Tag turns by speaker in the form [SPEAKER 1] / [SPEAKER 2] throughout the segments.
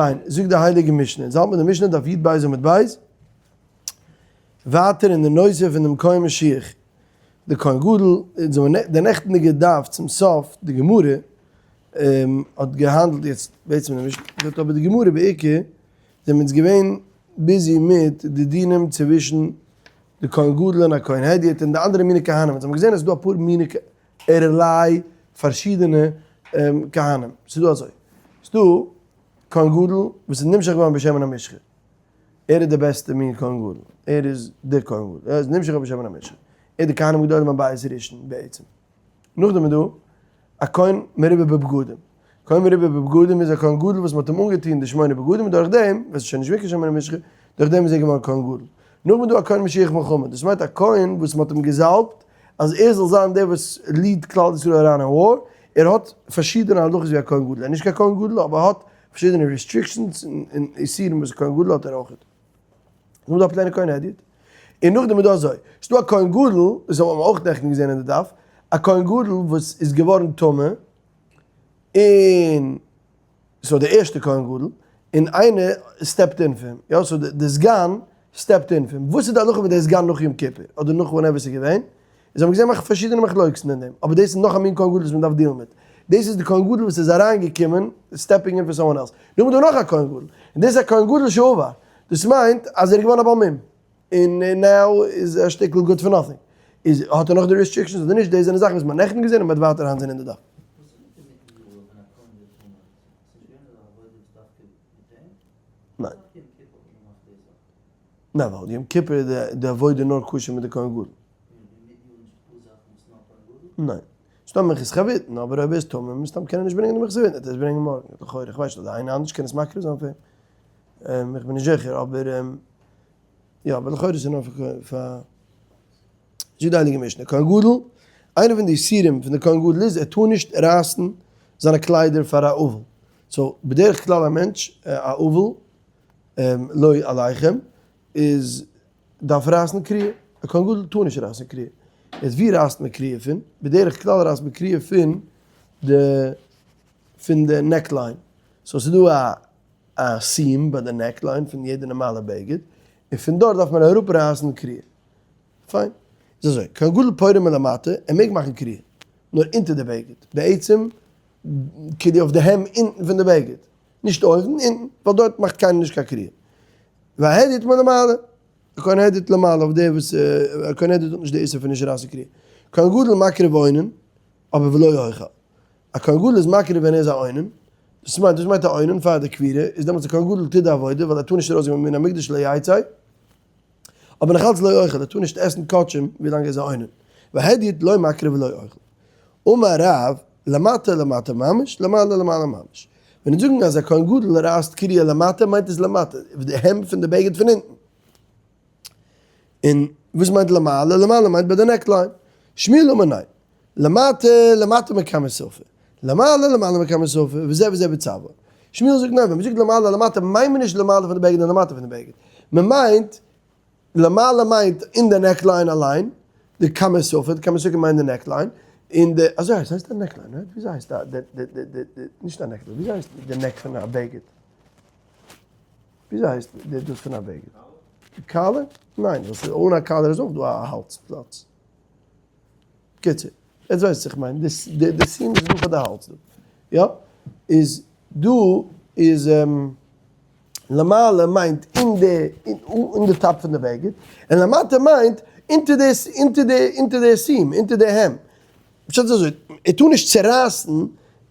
[SPEAKER 1] פיין, זאגט די הייליגע משנה, אונז האלט מיר די משנה דף י"ב עמוד ב', ווייטער אין די נושא פון דעם כהן משיח, די כהן גדול, אונז האבן די נעכטנדיגע דף צום סוף, די גמרא האט געהאנדלט יעצט בעצם די משנה, אבער די גמרא בעיקר זענען אונז געווען busy מיט די דינים צווישן די כהן גדול און א כהן הדיוט און די אנדערע מיני כהנים, אונז האבן געזען אז ס'איז דא אפאר מיני ערליי פארשידענע כהנים, ס'איז דא אזוי, ס'איז דא כהן גדול וואס איז נמשח געווארן בשמן המשחה, ער איז די בעסטע מין כהן גדול, ער איז דער כהן גדול, ער איז נמשח בשמן המשחה, ער איז די כהנים גדולים בבית ראשון בעצם. נאכדעם איז דא א כהן מרובה בבגדים, כהן מרובה בבגדים איז א כהן גדול וואס מען האט אים אנגעטון די שמונה בגדים און דורך דעם, ווען ס'איז שוין נישט געווען קיין שמן המשחה, דורך דעם איז ער געווארן כהן גדול. נאכדעם איז דא א כהן משיח מלחמה, דאס מיינט א כהן וואס מען האט אים געזאלבט אז ער זאל זיין דער וואס lead כלל ישראל אריין אין war, ער האט פארשידענע הלכות ווי א כהן גדול, ער איז נישט קיין כהן גדול אבער ער האט פארשידענע restrictions און איסורים וואס א כהן גדול האט ער אויכעט. נאכדעם איז דא א plain ע כהן הדיוט, און נאכדעם איז דא אזוי, ס'איז דא א כהן גדול, דאס האבן מיר אויך נעכטן געזען אין די דף, א כהן גדול וואס איז געווארן טמא, און ס'איז די ערשטע כהן גדול, און איינער step ט אין פאר אים, יא, so די סגן step ט אין פאר אים, וואס איז די הלכה מיט די סגן נאך יום כיפור, אדער נאך whenever ס'איז געווען, איז האבן געזען מאכן פארשידענע מחלוקת'ן אין דעם, אבער דאס איז נאך א מין כהן גדול וואס מען דארף deal ן מיט, דאס איז די כהן גדול וואס איז אריין געקומען stepping in for someone else, נאכדעם איז דא נאך א כהן גדול, און דאס איז א כהן גדול שעבר, דאס מיינט אז ער איז געווארן א בעל מום, און now איז א שטיקל good for nothing, איז האט ער נאך די restrictions אדער נישט, דאס זענען זאכן וואס מען האט נעכטן געזען און מען וועט ווייטער היינט זען אין די דף.
[SPEAKER 2] וואס איז מיט די מיטן יאר ווען א כהן ווערט טמא? ס'איז נישט געווען אזא עבודה וואס דווקא מיט דעם?
[SPEAKER 1] ניין.
[SPEAKER 2] דווקא יום כיפור האט מען געמאכט די זאך.
[SPEAKER 1] ניין ווייל יום כיפור איז די עבודה נאר כשר מיט די כהן גדול. ניין. ס'דא מנחת חביתין, אבער אויב ער איז טמא, מסתם קען ער נישט ברענגען די מנחת חביתין, ער וועט עס ברענגען מארגן, לכאורה, איך ווייס נישט, אדער איינער אנדערש קען עס מקריב זיין פאר אים, איך בין נישט זיכער, אבער יא, אבער לכאורה איז עס נאר פאר זאגט די הייליגע משנה, כהן גדול, איינע פון די איסורים פון די כהן גדול איז ער טאר נישט רייסן זיינע קליידער פאר א אבל, so בדרך כלל א מענטש, א אבל, לא עליכם, איז דארף רייסן קריעה, א כהן גדול טאר נישט רייסן קריעה, יעצט ווי רייסט מען קריעה פון? בדרך כלל רייסט מען קריעה פון די פון די neckline, so ס'איז דא א א seam ביי די neckline פון יעדע נארמאלע בגד, און פון דארט דארף מען אראפ רייסן קריעה, פיין, איז אזוי, כהן גדול פורע מלמטה, ער מעג מאכן קריעה, נאר אונטער די בגד, בעצם כאילו אויף די hem אונטן פון די בגד, נישט אויבן, אונטן, ווייל דארט מאכט קיינער נישט קיין קריעה. וההדיוט מלמעלה, א כהן הדיוט למעלה אויף דער וואס, א כהן הדיוט האט נישט די איסור פון נישט רייסן קריעה. כהן גדול מקריב אונן, אבער ולא אוכל. א כהן גדול איז מקריב ווען ער איז א אונן, דאס מיינט, וואס מיינט א אונן פאר די קבורה, איז דעמאלטס א כהן גדול טוט די עבודה ווייל ער טאר נישט ארויסגיין מן המקדש לא יצא, אבער נאך אלץ לא אוכל, ער טאר נישט עסן קדשים ווילאנג ער איז א אונן. והדיוט לא מקריב ולא אוכל. אמר רב, למטה למטה ממש, למעלה למעלה ממש. ווען אונז זאגן אז א כהן גדול רייסט קריעה למטה מיינט עס למטה, די hem פון די בגד פון אונטן. און וואס מיינט למעלה? למעלה מיינט ביי די neckline. שמואל אמר ניין. למטה למטה מקמה שפה. למעלה למעלה מקמה שפה, וזה וזה בצוואר. שמואל זאגט ניין, ווען מ'זאגט למעלה למטה מיינט מען נישט למעלה פון די בגד און למטה פון די בגד. מ'מיינט למעלה מיינט אין די neckline אליין, די קמה שפה, די קמה שפה מיינט די neckline, און די, אזוי הייסט, הייסט א neckline, right? וויאזוי הייסט א, די, די, די, די, די, נישט א neckline, וויאזוי הייסט די neck פון א בגד? וויאזוי הייסט די דאס פון א בגד? די collar? ניין, ווייל ס'איז אן א collar איז אויך דא א האלז פלאץ. קיצור, יעצט ווייסט וואס איך מיין, די די seam איז דא פאר די האלז דא, יא? איז דא איז למעלה מיינט אין די אין די top פון די בגד, און למטה מיינט אונטער די אונטער די אונטער די seam, אונטער די hem. פשט איז אזוי, ער טאר נישט צערייסן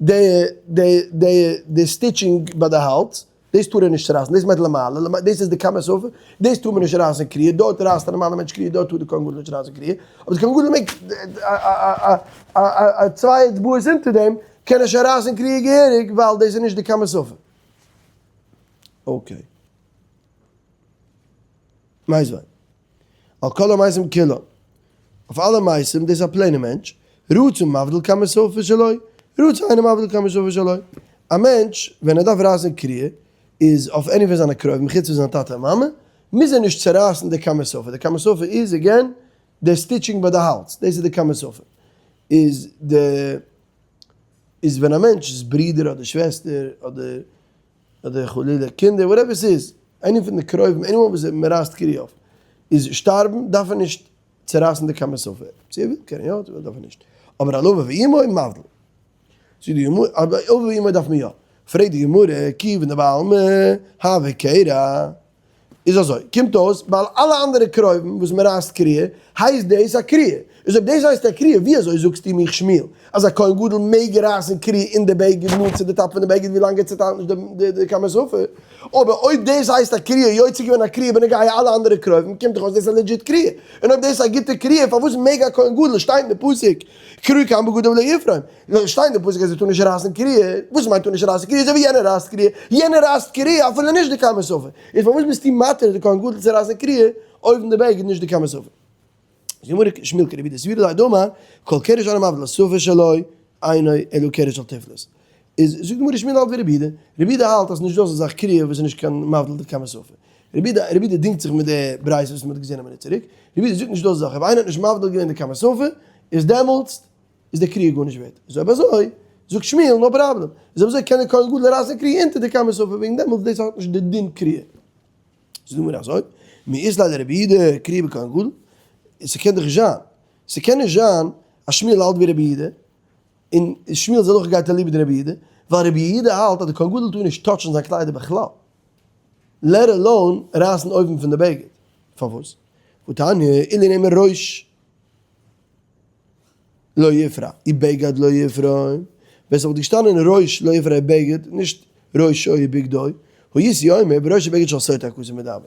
[SPEAKER 1] די די די די stitching ביי די האלז, דאס טאר ער נישט צורייסן, דאס מיינט למעלה, דאס איז די קמה שפה, דאס טאר מען נישט רייסן קריעה, דארט רייסט א נארמאלער מענטש קריעה, דארט טאר די כהן גדול נישט רייסן קריעה, אבער די כהן גדול מעג א צוויי אצבעות אונטער דעם קען ער שוין רייסן קריעה געהעריג ווייל דאס איז נישט די קמה שפה. okay. מיתיבי. על כל המתים כולם, אויף אלע מתים, דאס איז א plain ער מענטש, רצה מבדיל קמה שפה שלו, רצה אינו מבדיל קמה שפה שלו. א מענטש ווען ער דארף רייסן קריעה, איז אויף any פון זיינע קרובים חוץ פון זיין טאטע און מאמע, מוז ער נישט צורייסן די קמה שפה, די קמה שפה איז again די stitching ביי די האלז, דאס איז די קמה שפה. איז די איז ווען א מענטש'ס ברודער אדער שוועסטער אדער. אדער חלילה קינדער, whatever ס'איז, איינער פון די קרובים, anyone וואס מען רייסט קריעה אויף, איז שטארבן, דארף ער נישט צורייסן די קאמער ספר, צו ער וויל קען ער יא, צו ער וויל דארף ער נישט, אבער על אביו ואמו מבדיל. זאגט די גמרא, אבער אביו ואמו דארף מען יא, פרעגט די גמרא, כיוון דבעלמא הוי קרע, איז אזוי, קומט אויס ביי אלע אנדערע קרובים וואס מען רייסט קריעה, הייסט דאס א קריעה, איז אויב דאס הייסט א קריעה, ווי אזוי זאגסטו מיך שמואל אז א כהן גדול מעג רייסן קריעה אין די בגד נאנט צו די top פון די בגד ווי לאנג ער צוטיילט נישט די קאמער ספר? אבער אויב דאס הייסט א קריעה יוצא געווען א קריעה בנוגע אלע אנדערע קרובים קומט דאך אויס דאס איז א legit קריעה, און אויב דאס איז א גוטע קריעה פארוואס מעג א כהן גדול שטייט אין די פסוק קרעו כהן בגדיו לא יפרום, שטייט אין די פסוק אז ער טאר נישט רייסן קריעה, וואס מיינט טאר נישט רייסן קריעה אזוי ווי יענער רייסט קריעה, יענער רייסט קריעה אפילו נישט די קאמער ספר, איז פארוואס ביסטו מתיר די כהן גדול צו רייסן קריעה אויבן די בגד נישט די קאמער ספר? זאגט די גמרא שמואל כרבי יהודה סבירא ליה דאמר כל קרע שאינו מבדיל שפה שלו אינו אלא קרע של תפלות. איז זאגט די גמרא שמואל האלט ווי רבי יהודה, רבי יהודה האלט אז נישט דא אזא זאך קריעה וואס איז נישט קיין מבדיל די קאמער שפה. רבי יהודה רבי יהודה דינגט זיך מיט די ברייתא וואס מען האט געזען א מינוט צוריק, רבי יהודה זאגט נישט דא אזא זאך אויב איינער האט נישט מבדיל געווען די קאמער שפה איז דעמאלטס איז די קריעה גארנישט ווערט. איז אויב אזוי זאגט שמואל no problem, איז אויב אזוי קען דער כהן גדול רייסן קריעה אונטער די קאמער שפה וועגן דעמאלטס דאס האט נישט די דין קריעה. זאגט די גמרא אזוי, מי אית ליה לרבי יהודה קריעה בכהן גדול, ס'קען דאך נישט זיין, ס'קען נישט זיין אז שמואל האלט ווי רבי יהודה, און שמואל'ס הלכה גייט אליבא דרבי יהודה, ווייל רבי יהודה האלט אז די כהן גדול טאר נישט touch ן זיין קליידער בכלל, let alone רייסן אויבן פון די בגד, פארוואס? והתניא, אילו נאמר ראש. לא יפרע, ובגד לא יפרום, ווען ס'וואלט געשטאנען ראש לא יפרע ובגד, נישט ראשו ובגדו, הייתי אומר בראש ובגד של סוטה הכתוב מדבר.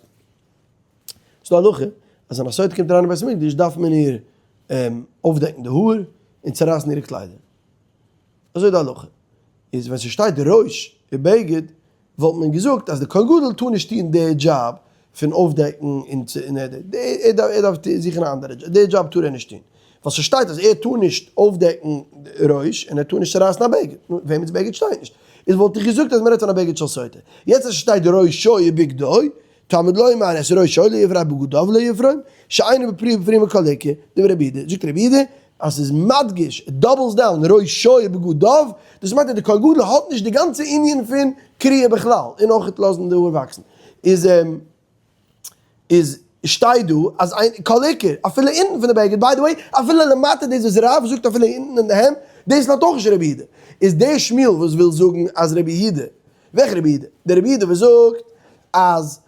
[SPEAKER 1] ס'דא א הלכה אז ווען א סוטה קומט אריין אין בית המקדש דארף מען איר אויפדעקן די האר און צערייסן אירע קליידער. אזוי איז די הלכה. איז ווען ס'שטייט ראש ובגד וואלט מען געזאגט אז די כהן גדול טאר נישט טון די דזשאב פון אויפדעקן און צו און ער דארף זוכן א אנדערע דזשאב, די דזשאב טאר ער נישט טון, ווייל ס'שטייט אז ער טאר נישט אויפדעקן ראש און ער טאר נישט צורייסן א בגד, נו וועמענס בגד שטייט נישט? איז וואלט איך געזאגט אז מ'רעדט פון א בגד של סוטה, יעצט אז ס'שטייט ראשו ובגדו, תלמוד לומר את ראשו לא יפרע בגדיו לא יפרום, שאינו בפריעה בפרימה כל עיקר, דברי רבי יהודה, זאגט רבי יהודה אז ס'איז מדגיש, it doubles down, ראשו ובגדיו, דאס מיינט אז די כהן גדול האט נישט די גאנצע ענין פון קריעה בכלל, און אויך לאזן די האר וואקסן, איז איז שטייט דא אז אין כל עיקר, אפילו אונטן פון די בגד, by the way, אפילו למטה דאס וואס רב זאגט אפילו אונטן אין די העמד, דאס האלט אויך נישט רבי יהודה, איז דער שמואל וואס וויל זאגן אז רבי יהודה, וועלכע רבי יהודה? דער רבי יהודה וואס זאגט אז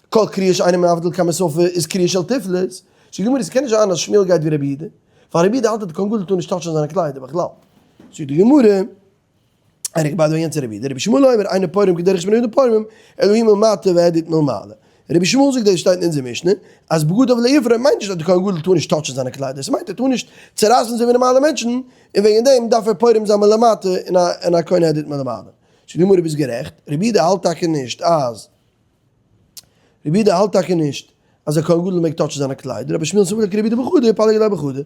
[SPEAKER 1] כל קריעה שאינה מבדיל קמי שפה איז קריעה של תפלות, זאגט די גמרא ס'קען נישט זיין אז שמואל גייט ווי רבי יהודה, ווייל רבי יהודה האלט אז די כהן גדול טאר נישט touch ן זיינע קליידער בכלל. זאגט די גמרא, איינער by the way יענץ איז רבי יהודה, רבי ישמעאל אומר אינו פורם כדרך שבני אדם פורמים, אלא הוא מלמטה והדיוט מלמעלה. רבי ישמעאל זאגט דאס שטייט אין אונזער משנה, אז בגדיו לא יפרום מיינט נישט אז די כהן גדול טאר נישט touch ן זיינע קליידער, ס'מיינט ער טאר נישט צורייסן אזוי ווי נארמאלע מענטשן, און וועגן דעם דארף ער פורם זיין מלמטה און א כהן הדיוט מלמעלה. זאגט די גמרא ביסט גערעכט, רבי יהודה האלט טאקע נישט אז רבי יהודה האלט טאקע נישט אז א כהן גדול מעג touch ן זיינע קליידער, אבער שמואל סבר כרבי יהודה בחדא ופליג עליה בחדא.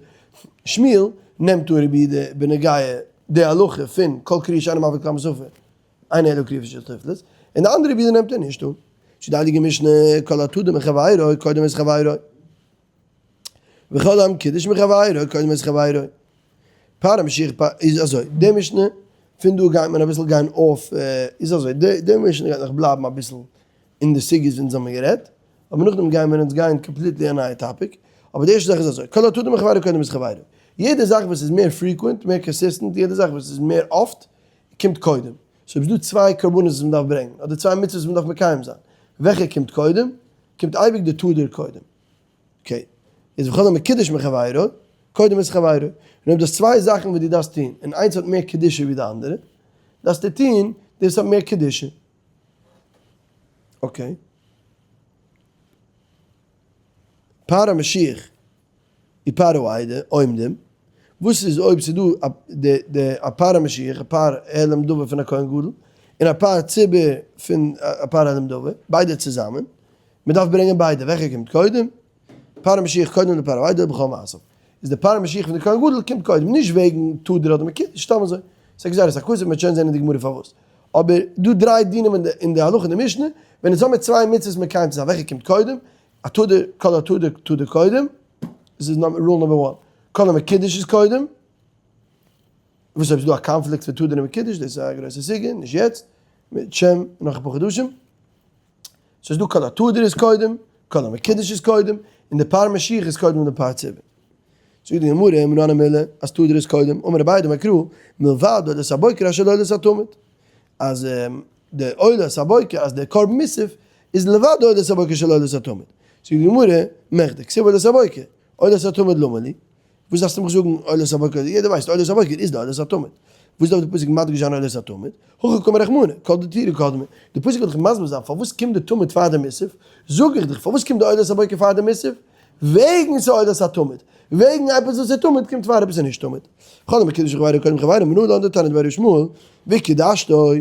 [SPEAKER 1] שמואל נעמט אן רבי יהודה בנוגע די הלכה פון כל קריעה שאינה מבדיל קמי שפה אינה אלא קריעה של תפלות, און די אנדערע רבי יהודה נעמט ער נישט אן. זאגט די הייליגע משנה כל התדיר מחבירו קודם את חברו. וכל המקודש מחבירו קודם את חברו. פר המשיח פר איז אזוי, די משנה פון דא גייט מען אביסל גיין אויף, איז אזוי, די משנה גייט נאך בלייבן אביסל אין די סוגיות וואס אונז האבן גערעדט, אבער נאכדעם גייען מיר אונז גיין completely א נייע topic, אבער די ערשטע זאך איז אזוי, כל התדיר מחבירו קודם את חברו, יעדע זאך וואס איז מער frequent, מער consistent, יעדע זאך וואס איז מער אפט, קומט קודם. so אויב איז דא צוויי קרבנות וואס מען דארף ברענגען, אדער צוויי מצוות וואס מען דארף מקיים זיין, וועלכע קומט קודם? קומט אייביג די תדיר קודם. okay, איז וכל המקודש מחבירו, קודם את חברו, און אויב דו האסט צוויי זאכן וואס דו דארפסט טון, און איינס האט מער קדושה ווי די אנדערע, דארפסטו טון דאס האט מער קדושה. okay. פר המשיח ופר העדה עומדים, וואס איז אויב ס'איז דא א פר המשיח, א פר העלם דבר פון א כהן גדול, און א פר ציבור פון א פר העלם דבר, ביידע צוזאמען, מען דארף ברענגען ביידע, וועלכע קומט קודם? פר המשיח קודם לפר העדה בכל מעשיו. איז די פר המשיח פון די כהן גדול קומט קודם, נישט וועגן תדיר אדער מקודש, סתם אזוי. ס'איז א גזירת הכתוב, מ'וועט שוין זען אין די גמרא פארוואס. אבער דא דריי דינים אין די הלכה אין די משנה, ווען אונז האמיר צוויי מצוות מקיים צו זיין, וועלכע קומט קודם? א תדיר, כל התדיר תדיר קודם, דאס איז rule number one. כל המקודש איז קודם, וואס אויב ס'איז דא א קאנפליקט פון תדיר און מקודש, דאס איז א גרויסע סוגיא, נישט יעצט. אם ירצה השם נאך אפאר חדשים. ס'איז דא כל התדיר איז קודם, כל המקודש איז קודם, און די פר משיח איז קודם די פר ציבור. זאגט די גמרא, מנא הני מילי, אז תדיר איז קודם, אמר אביי דאמר קרא, מלבד עולת הבוקר אשר לעולת התמיד. אז די עולת הבוקר, אז די קרבן מוסף, איז לבד עולת הבוקר של עולת התמיד. זאגט די גמרא, מכדי כתיב עולת הבוקר, עולת התמיד למה לי? וואס דארפסטו מיך זאגן עולת הבוקר? יעדער ווייסט עולת הבוקר איז די עולת התמיד. וואס דארף די פסוק מדגיש זיין עולת התמיד? הכי קאמר רחמנא, כל דתירא קדמא. די פסוק וויל דיך מסביר זיין פארוואס קומט די תמיד פאר די מוסף, זאג איך דיך פארוואס קומט די עולת הבוקר פאר די מוסף? וועגן ס'איז עולת התמיד. וועגן עפעס וואס איז תמיד קומט פאר עפעס איז נישט תמיד. כל המקודש מחבירו קודם חבירו מנא לן דתניא דבי ר' ישמעאל, וקידשתו,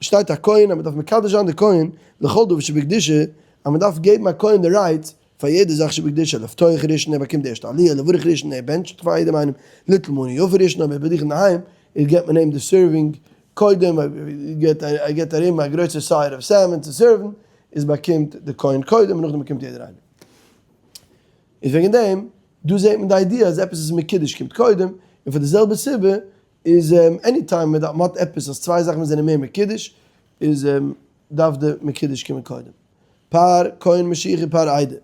[SPEAKER 1] שטייט א כהן אז מ'דארף מקדש זיין די כהן לכל דבר שבקדושה, אז מ'דארף געבן א כהן די right פאר יעדע זאך שבקדושה, לפתוח ראשון ער באקומט די ערשטע עליה, לברך ראשון ער בענטשט פאר יעדעם איינעם, ליטול מנה יפה ראשון אויב ער איז ביי דיך אינדערהיים איז געבט מען אים די serving קודם, ער געבט ארום א גרויסע side אוו salmon צו serve ן, איז באקומט די כהן קודם און נאכדעם באקומט יעדער איינער. איז וועגן דעם דא זעט מען די idea אז עפעס איז מקודש קומט קודם, און פאר די זעלבע סיבה איז any time מען דארף מען האט עפעס אז צוויי זאכן וואס זענען מער מקודש איז דארף די מקודש קומען קודם. פר כהן משיח און פר עדה.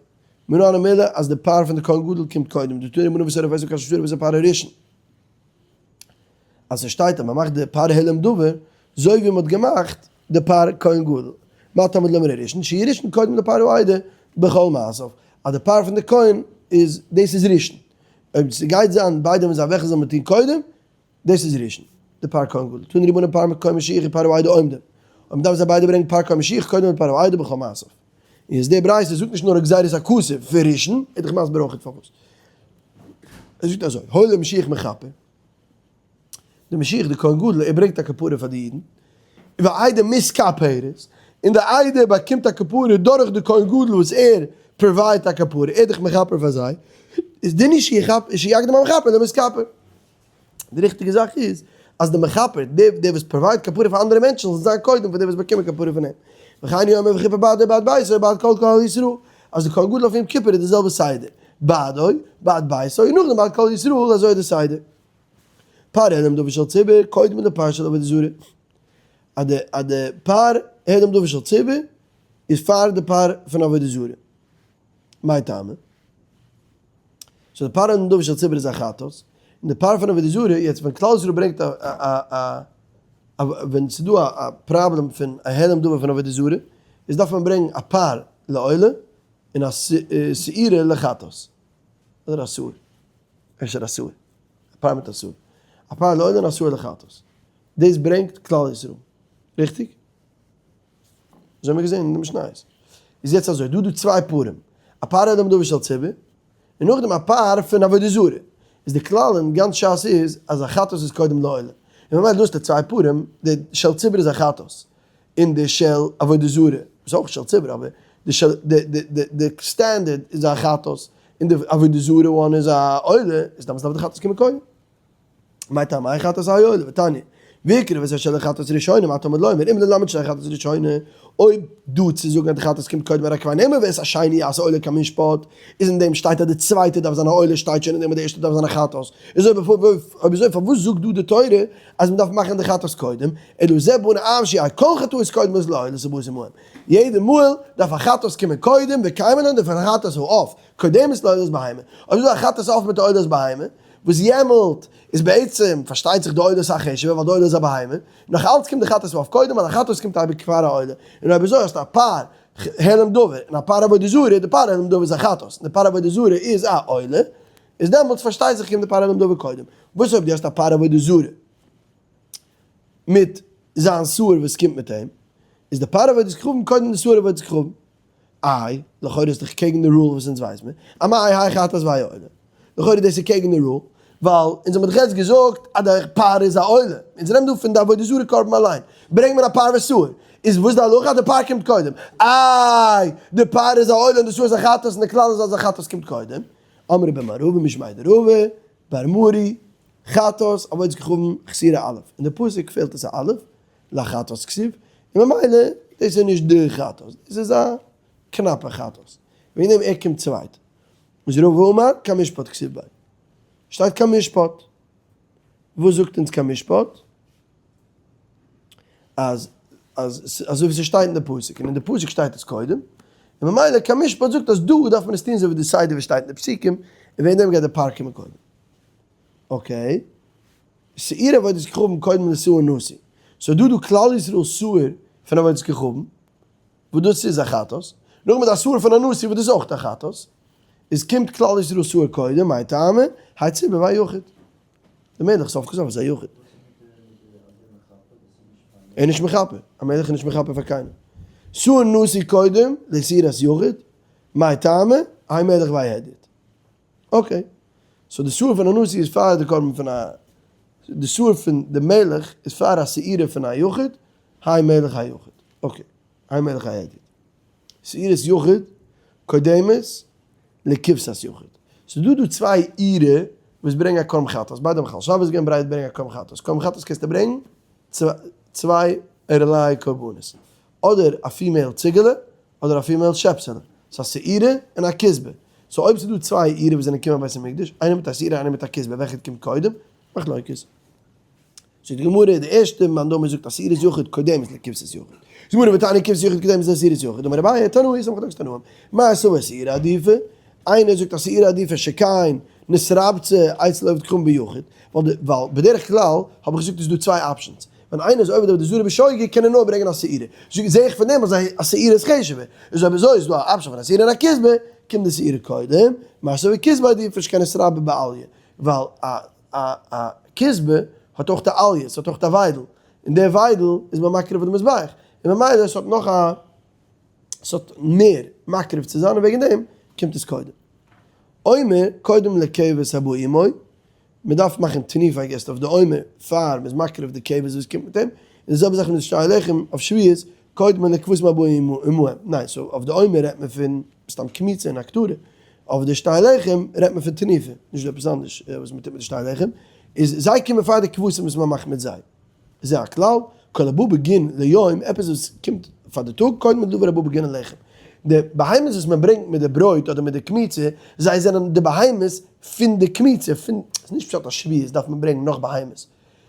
[SPEAKER 1] מנא הני מילי אז די פר פון די כהן גדול קומט קודם, דתנו רבנן ושורף אותו כאשר שרף את הפר הראשון. אז עס שטייט אז מען מאכט די פר העלם דבר זוי ווי מען האט געמאכט די פר כהן גדול. מה תלמוד לומר הראשון שיהא ראשון קודם לפר העדה בכל מעשיו. אז די פר פון די כהן איז דאס איז ראשון. אויב ס'גייט זיין ביידע האבן זיי וועלכע זאל מען טון קודם, דאס איז ראשון, די פר כהן גדול, תנו רבנן פר כהן משיח און פר העדה עומדים, אויב מ'דארף זיי ביידע ברענגען פר כהן משיח קודם און פר העדה בכל מעשיו. איז די ברייתא זאגט נישט נאר א גזירת הכתוב פון ראשון, ער איז דאך מסביר אויכעט פארוואס. ער זאגט אזוי, הואיל ומשיח מכפר. די משיח די כהן גדול ער ברענגט א כפרה פאר די אידן, והעדה מתכפרת, און די עדה באקומט א כפרה דורך די כהן גדול וואס ער provide ט א כפרה, ער איז דאך מכפר פאר זיי, איז דין הוא שיקדים המכפר למתכפר. די ריכטיגע זאך איז אז די מכפר, דער דער וואס provide כפרה פאר אנדערע מענטשן זאל זיין קודם פאר דער וואס באקומען כפרה פון אים. וכן הוא אומר וכיפר בעדו ובעד ביתו ובעד כל קהל ישראל, אז די כהן גדול אויף יום כיפור איז די זעלבע סדר, בעדו, בעד ביתו, און נאכדעם בעד כל ישראל, אזוי איז די סדר. פר העלם דבר של ציבור, קודם די פר של עבודה זרה. אז די אז די פר העלם דבר של ציבור איז פאר די פר פון עבודה זרה. מאי טעמא? so די פר העלם דבר של ציבור איז א חטאת, און די פר פון עבודה זרה, יעצט ווען כלל ישראל ברענגט א א א א ווען ס'איז דא א פראבלעם פון א העלם דבר פון עבודה זרה, איז דארף מען ברענגן א פר לעולה און א שעירה לחטאת. אדער א שעיר. אפשר א שעיר. א פר מיט א שעיר. א פר לעולה און א שעיר לחטאת. דאס ברענגט כלל ישראל. ריכטיג? אזוי האבן מיר געזען אין די משניות. איז יעצט אזוי, דא דא צוויי פרים. א פר העלם דבר של ציבור, און נאכדעם א פר פון עבודה זרה. איז די כלל אין גאנץ שס איז אז א חטאת איז קודם לעולה. און ממילא דא האסטו צוויי פרים, די של ציבור איז א חטאת. און די של עבודה זרה איז אויך של ציבור אבער די של די די די די standard איז א חטאת און די עבודה זרה one איז א עולה איז דאמאלס דארף די חטאת קומען קודם. מאי טעמא האי חטאת האי עולה ותניא והקריב את אשר לחטאת ראשונה מה תלמוד לומר אם ללמד של חטאת ראשונה אויב דא צו זאגן אז די חטאת קומט קודם רק כבר נאמר ואת השני יעשה עולה כמשפט איז אין דעם שטייט אז די צווייטע דארף זיין א עולה שטייט שוין אין דעם אז די ערשטע דארף זיין א חטאת איז אויב אויב אזוי פארוואס זאגט דא די תורה אז מען דארף מאכן די חטאת קודם, אלא זה בנה אב שיהא כל חטאות קודמות לעולת ובאות עמהם, יעדע מאהל דארף א חטאת קומען קודם וקיימא לן דפן חטאת העוף קודמת לעולת בהמה, אויב איז דא א חטאת עוף מיט א עולת בהמה, וואס יעמאלט איז בעצם פארשטייט זיך די עולה אסאך חשוב'ער ווייל די עולה איז א בהמה, נאך אלץ קומט די חטאת העוף קודם ווייל א חטאת קומט אייביג פאר א עולה, און אויב אזוי האסטו א פר העלם דבר און א פר עבודה זרה, די פר העלם דבר איז א חטאת און די פר עבודה זרה איז א עולה, איז דעמאלטס פארשטייט זיך קומט די פר העלם דבר קודם. וואס אויב דו האסט א פר עבודה זרה מיט זיין שעיר וואס קומט מיט אים, איז די פר עבודת כוכבים קודם די שעיר עבודת כוכבים. איי, לכאורה איז דאך קעגן די rule וואס אונז ווייס מיר, אמאי האי חטאת והאי עולה. לכאורה דאס איז קעגן די rule, ווייל אונז האבן דאך יעצט געזאגט אז די פר איז א עולה. אונז רעדן דא פון די עבודה זרה קרבן אליין. ברענג מיר א פר ושעיר. איז וואס די הלכה אז די פר קומט קודם? איי, די פר איז א עולה און די שעיר איז א חטאת און די כלל איז אז א חטאת קומט קודם. אמרי בי מערבא משמיה דרבא בר מרי, חטאת, עבודת כוכבים, חסורה א', אין די פסוק פעלט עס א א', לחטאת כתיב, און ממילא דאס איז נישט די חטאת, דאס איז א קנאפע חטאת, וועגן דעם ער קומט צווייט. איז רבא אמר כמשפט כתיב ביה, שטייט כמשפט, וואס זאגט אונז כמשפט? אז. אז אזוי ווי ס'שטייט אין די פסוק, און אין די פסוק שטייט עס קודם, און ממילא כמשפט זאגט אז דא דארף מען עס טון אזוי ווי די סדר וואס שטייט אין די פסוקים, און וועגן דעם גייט די פר קומען קודם. okay. שעיר עבודת כוכבים קודם לשעיר נשיא. סאו דא דא כלל ישראל שעיר פון עבודת כוכבים, וואס דאס איז א חטאת, נאכדעם איז א שעיר פון א נשיא וואס דאס איז אויך א חטאת, איז קומט כלל ישראל שעיר קודם, מאי טעמא, האי ציבור והאי יחיד. די מלך סוף כל סוף איז א יחיד. ער איז נישט מכפר, א מלך איז נישט מכפר פאר קיינעם. שעיר נשיא קודם לשעירת יחיד, מאי טעמא, האי מלך והאי הדיוט. okay, so די שעיר פון א נשיא איז פאר די קרבן פון א, די שעיר פון די מלך איז פאר א שעירה פון א יחיד, האי מלך האי יחיד. okay, האי מלך האי הדיוט. שעירת יחיד קודמת לכבשת יחיד. ס'איז דא דא צוויי אירע וואס ברענגען א קרבן חטאת, ביידע האבן מחלל שבת געווען, ביידע ברענגען א קרבן חטאת. קרבן חטאת קענסטו ברענגן צוויי ערליי קרבנות, אדער א female ציגעלע אדער א female שעפסעלע. ס'איז א שעירה און א כשבה. so אויב ס'איז דא צוויי אירע וואס זענען געקומען בית המקדש, איינער מיט א שעירה איינער מיט א כשבה, וועלכע קומט קודם? מחלוקת. זאגט די גמרא, די ערשטע מאן דאמר זאגט אז שעירת יחיד קודמת לכבשת יחיד. זאגט די גמרא, ותניא כבשת יחיד קודמת לשעירת יחיד, אמר אביי, תנאי, ס'איז א מחלוקת תנאים, מר סבר שעירה עדיפא, איינער זאגט אז שעירה עדיפא שכן נתרבתה אצל עובד כוכבים ביחיד, ווייל בדרך כלל האב איך געזאגט איז דא צוויי options, ווען איינער איז עובד עבודה זרה בשוגג קען ער נאר ברענגען א שעירה, זעה איך פון דעם אז א שעירה איז חשוב'ער, איז אויב אזוי איז דא א option פון א שעירה און א כשבה, קומט די שעירה קודם, מר סבר כשבה עדיפא שכן נתרבה באליה, ווייל א א א כשבה האט אויך א אליה, ס'האט אויך א וויידל, און דער וויידל איז מען מקריב אויף די מזבח, און ממילא ס'האט נאך א, ס'האט מער מקריב צו זיין און וועגן דעם קומט עס קודם. עומר קודם לכבש הבא עמו, מען דארף מאכן תנופה I guess אויף די עומר פאר מ'איז מקריב די כבש וואס קומט מיט אים, און די זעלבע זאך מיט די שתי הלחם אויף שבועות, קודם לכבשים הבאים עמהם, ניין so אויף די עומר רעדט מען פון סתם קמיצה און הקטרה, אויף די שתי לחם רעדט מען פון תנופה, נישט דא עפעס אנדערש וואס מען טוט מיט די שתי לחם, איז זיי קומען פאר די כבשים וואס מען מאכט מיט זיי. זה הכלל, כל הבא בגין ליום, עפעס וואס קומט פאר די טאג, קודם לדבר הבא בגין הלחם. די בהמות וואס מען ברענגט מיט די ברויט אדער מיט די קמיצה, זיי זענען די בהמות פון די קמיצה, פון, ס'איז נישט פשט אז שבועות דארף מען ברענגען נאך בהמות.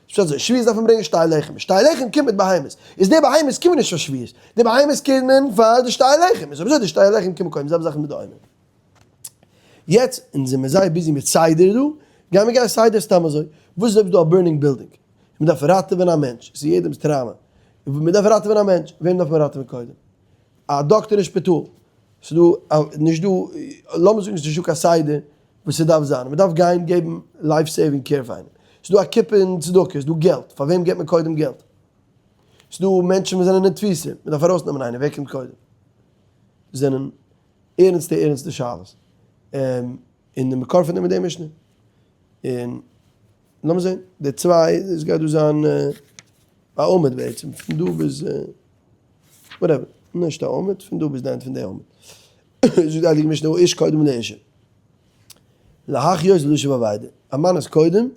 [SPEAKER 1] פשט אזוי, שבועות דארף מען ברענגען שתי לחם, שתי לחם קומט מיט בהמות, איז די בהמות קומען נישט פאר שבועות, די בהמות קומען פאר די שתי לחם, איז אויב אזוי די שתי לחם קומען קודם, זעלבע זאך מיט די עומר. יעצט, אונז זעמיר זייער busy מיט סדר דא, גיימיר גיין סדר סתם אזוי, וואס איז אויב איז דא א burning building, מען דארף ראטעווען א מענטש, ס'איז יעדעמ'ס טראומא, מען דארף ראטעווען א מענטש, וועם דארף מען ראטעווען קודם? א דאקטער אין שפיטאל, ס'איז דא א, נישט דא, לאמיר זאגן ס'איז נישטא קיין סדר וואס ס'דארף זיין, מ'דארף גיין געבן life saving care פאר איינעם, ס'איז דא א קופה אין צדקה, ס'איז דא געלט, פאר וועם געבט מען קודם געלט? ס'איז דא מענטשן וואס זענען אין תפיסה, מ'דארף ארויסנעמען איינעם, ווער קומט קודם? דאס זענען ערנסטע ערנסטע שאלות, און די מקור פון דעם איז די משנה, און לאמיר זען, די צוויי, עס גייט דא זיין א עמוד בעצם, פון דא ביז whatever, נישט א עמוד, פון דא ביז די end פון די עמוד. זאגט די הייליגע משנה האיש קודם לאשה להחיות ולהשיב אבידה, א מאן איז קודם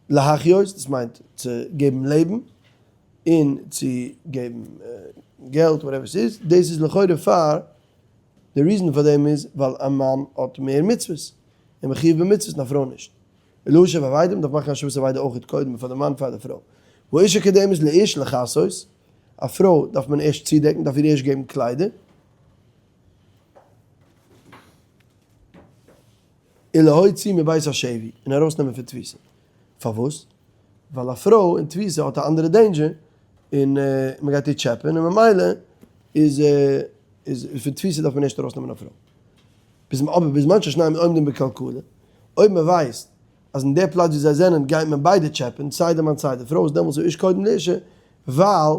[SPEAKER 1] להחיות, דאס מיינט צו געבן לעבן, און צו געבן געלט whatever ס'איז, דאס איז לכאורה פאר, די reason פאר דעם איז ווייל א מאן האט מער מצוות, און מחיוב במצוות און א פרוי נישט. ולהשיב אבידה, מ'דארף מאכן השבת אבידה אויך קודם פאר די מאן פאר די פרוי. והאשה קודמת לאיש לכסות, א פרוי דארף מען ערשט צודעקן, דארף איר ערשט געבן קליידער. ולהוציא מבית השבי, און ארויסנעמען פון תפיסה. פארוואס? ווייל א פרוי אין תפיסה האט א אנדערע danger, און מ'גייט איר טשעפען, און ממילא איז איז פון תפיסה דארף מען ערשט ארויסנעמען א פרוי. אבער בזמן ששניהם עומדים בקלקלה, אויב מ'ווייסט אז אין די פלאץ ווי זיי זענען גייט מען ביידע טשעפען, סיי די מאן סיי די פרוי, איז דעמאלטס האיש קודם לאשה, ווייל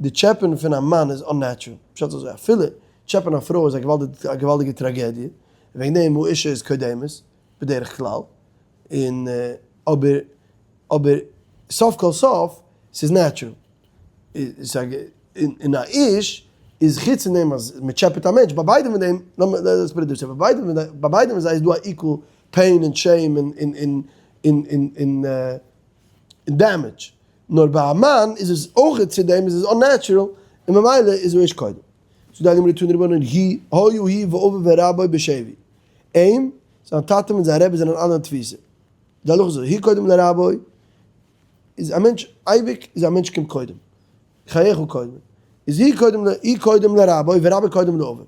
[SPEAKER 1] די טשעפען פון א מאן איז unnatural, פשט איז אזוי, אפילו טשעפען א פרוי איז א געוואלדיגע טראגעדיע, וועגן דעם האשה איז קודמת בדרך כלל, און אבער אבער סוף כל סוף ס'איז natural, און א איש איז חוץ פון דעם אז מ'טשעפעט א מענטש, ביי ביידע פון דעם, let's put it this way, ביי ביידע פון זיי איז דא א equal pain און shame און און און damage, נאר ביי א מאן איז עס אויך צו דעם איז עס unnatural און ממילא איז האיש קודם. זאגט די הייליגע גמרא תנו רבנן היו הוא ואביו ורבו בשבי, אים, זיין טאטע מיט זיין רבי זענען אלע אין תפיסה. די הלכה איז אזוי, הוא קודם לרבו, איז א מענטש אייביג איז א מענטש קומט קודם. חייך קודם. איז הוא קודם הוא קודם לרבו ורבו קודם לאביו.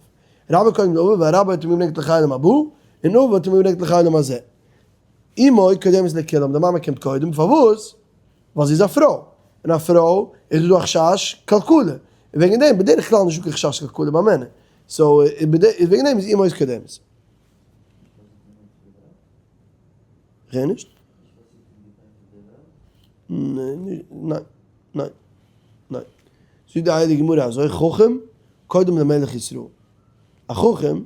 [SPEAKER 1] רבו קודם לאביו ווייל רבו האט אים געברענגט לחיי עולם הבא, און אביו האט אים געברענגט לחיי עולם הזה. אמו קודמת לכולם, די מאמע קומט קודם, פארוואס? ווייל זי איז א פרוי, און א פרוי איז דא א חשש קלקלה, און וועגן דעם, בדרך כלל נישטא קיין חשש קלקלה ביי מענער, so וועגן דעם איז אמו קודמת. כ'הער נישט. ניין, ניין, ניין. זאגט די הייליגע גמרא אזוי, חכם קודם למלך ישראל. א חכם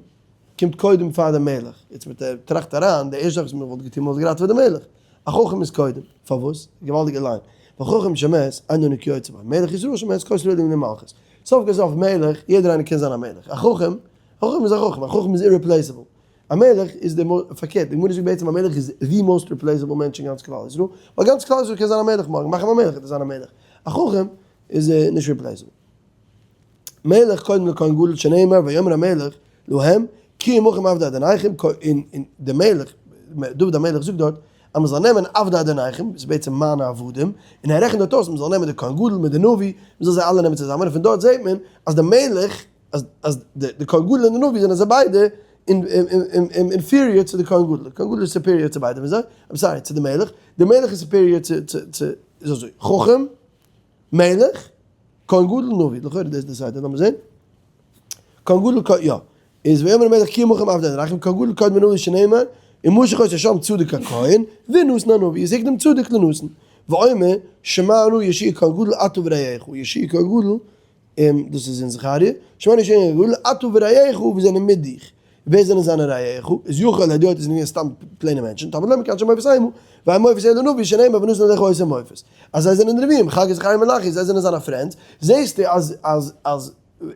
[SPEAKER 1] קומט קודם פאר די מלך. יעצט מיט די טראכט אריין, די ערשטע זאך וואס מען וואלט געטון, מען וואלט געראטעוועט די מלך. א חכם איז קודם. פארוואס? געוואלדיגע line. וחכם שמת, אינו כיוצא בו. מלך ישראל שמת, כותרין עליו למלכות. סוף כל סוף מלך, יעדער איינער קען זיין א מלך. א חכם, א חכם איז א חכם, א חכם איז irreplaceable. א מלך איז די פארקערט, די גמרא זאגט בעצם א מלך איז the most replaceable מענטש אין גאנץ כלל ישראל, ווייל גאנץ כלל ישראל קען זיין א מלך מארגן, מאך אים א מלך וועט ער זיין א מלך, א חכם איז נישט replaceable. מלך קודם לכהן גדול שנאמר ויאמר המלך להם כי עמכם עבדי אדוניכם, און די מלך, דוד המלך זאגט דארט אז מען זאל נעמען עבדי אדוניכם, דאס איז בעצם מיינע עבדים, און ער רעכנט דארט אויס מען זאל נעמען די כהן גדול מיט די נביא, מען זאל זיי אלע נעמען צוזאמען, און פון דארט זעט מען אז די מלך אז אז די כהן גדול און די נביא זענען זיי ביידע inferior צו די כהן גדול, די כהן גדול איז superior צו ביידע פון זיי, I'm sorry, צו די מלך, די מלך איז superior צו צו צו, איז אזוי, חכם, מלך, כהן גדול, נביא, לכאורה דאס איז די סדר, לאמיר זען, כהן גדול, יא, איז ויאמר המלך כי עמכם עבדי אדוניכם, כהן גדול קודם לנביא שנאמר, ומשח אותו שם צדוק הכהן, ונתן הנביא, איז הקדים צדוק לנתן, ואומר, שמע נא יהושע כהן גדול אתה ורעיך, יהושע כהן גדול און דאס איז אין זכריה, שמע נא יהושע כהן גדול, אתה ורעיך וואס זענען מיט דיך, ווער זענען זיינע רעיך? איז יכול להיות עס זענען געווען סתם plain ע מענטשן, תלמוד לומר כאנשי מופת המה, ואין מופת אלא נביא שנאמר ונתן עליך אות ומופת, אז זיי זענען נביאים, חגי זכריה מלאכי, זיי זענען זיינע friends, זעסטו אז אז אז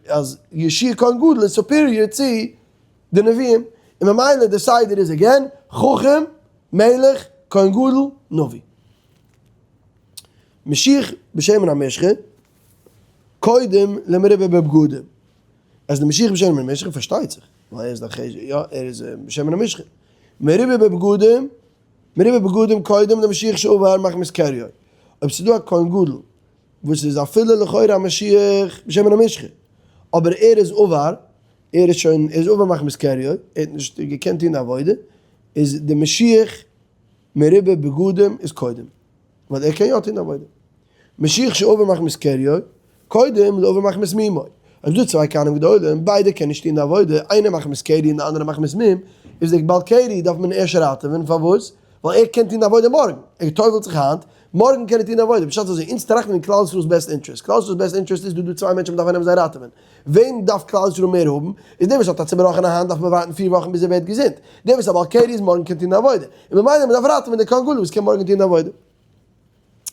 [SPEAKER 1] אז יהושע כהן גדול איז superior צו די נביאים, און ממילא די סדר איז again, חכם, מלך, כהן גדול, נביא. משיח בשמן המשחה. קודם למרובה בבגדים. אז די משיח בשמן המשחה פארשטייט זיך, ווייל ער איז דאך יא ער איז בשמן המשחה. מרובה בבגדים, מרובה בבגדים קודם למשיח שעבר מחמת קריו. אויב ס'איז דא א כהן גדול וואס איז אפילו לכאורה א משיח בשמן המשחה, אבער ער איז עבר, ער איז שוין, ער איז עבר מחמת קריו, ער האט נישט געקענט טון די עבודה, איז די משיח מרובה בגדים איז קודם. ווייל ער קען יא טון די עבודה. משיח שעבר מחמת קריו, קודם לעבר מחמת מומו. אויב ס'דא צוויי כהנים גדולים, ביידע קענען נישט טון די עבודה, איינער מחמת קרי און די אנדערע מחמת מום, איז דער בעל קרי דארף מען ערשט ראטעווען, פארוואס? ווייל ער קען טון די עבודה מארגן, ער טובל'ט זיך היינט, מארגן קען ער טון די עבודה, פשט אזוי, אונז טראכטן אין כלל ישראל'ס best interest, כלל ישראל'ס best interest איז דא דא צוויי מענטשן מ'דארף איינעם זיי ראטעווען, וועם דארף כלל ישראל מער האבן? איז דער וואס האט א צובראכענע האנט דארף מען ווארטן פיר וואכן ביז ער ווערט געזונט, דער וואס איז א בעל קרי איז מארגן קען טון די עבודה, און ממילא מ'דארף ראטעווען דער כהן גדול וואס קען מארגן טון די עבודה.